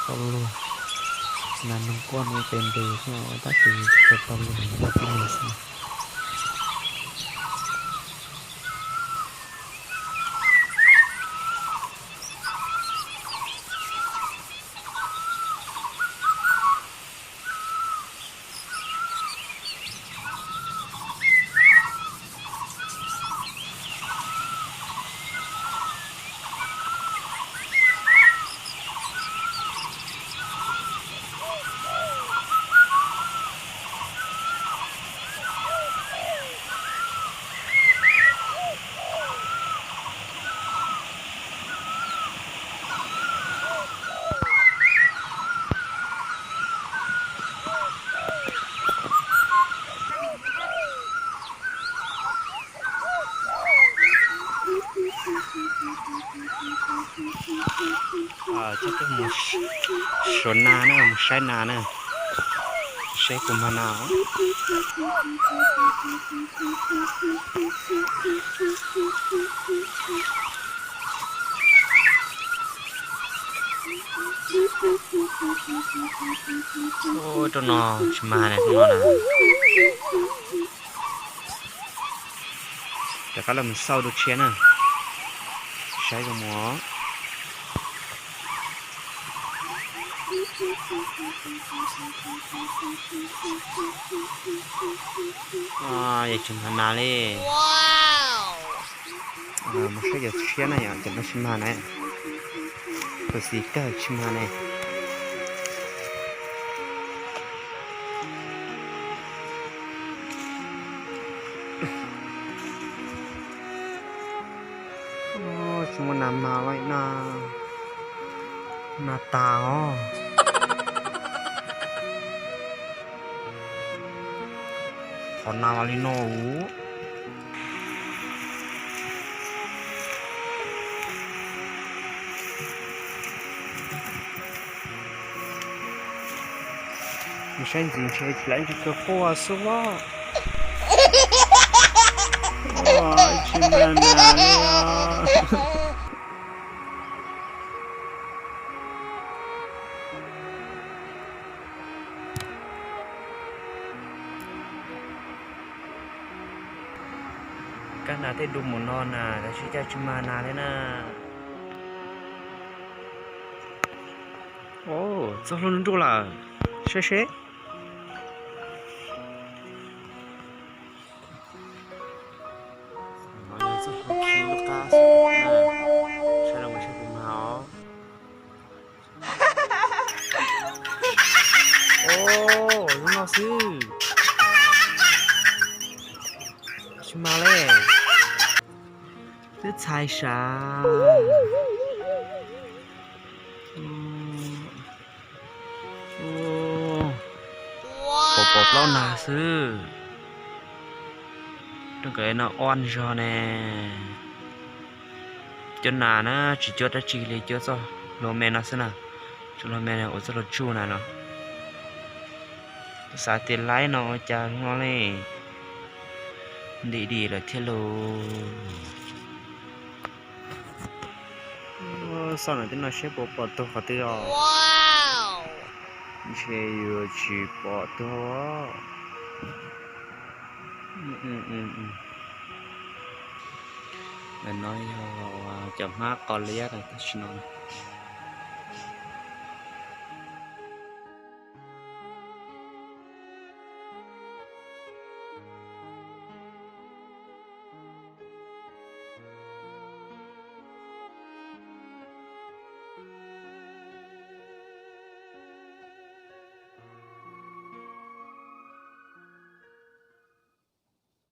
Tau luag, nas noog quaj ntev ntev thiab tab sis tsis tau luag, tau tib neeg xwb. Coj tuaj mus suav nas na, mus saib nas na, saib puas mag nas. Ub, rau no tsis mag ne, rau no na. Rov qab los mus xauj dua tshiab na, saib zoo mus. Yeej tsis mag nas li. Mus saib cov tshiab na yom, cov no tsis mag na. Khuv xim kawg tsis mag ne. Tsis muaj nas mag li na, nas tas os. Qhov nas los li no ub. Mus saib ntxiv ntshe tsis laib ntshe kawg quaj xwb os. Tsis mag nas li os. Kab nas tej du mus no na, tab sis cas tsis mag nas li na. Txog lub nruj lawm, saib seb. Txog lub khi lub qab, saib los saib puas mag os. Zoo no xwb. Tsis mag li. Twb txhais sav. Pom pom plaub nag xwb. Rau nkawd no ob zog ne. Cuab nas na, tsis cuab dab tsi li, cuab txoj hlua me no xwb na. Txoj hlua me ua txoj hlua tsuj na no. Xav tias laib no ua cas no li. Ntim dim lawm thiab lauj. Xauj no tib no seb puas pom tug qhov twg os. Ntshe yuav tsis pom tug. Ntawm no yog cov hmab qos liab tam sim no.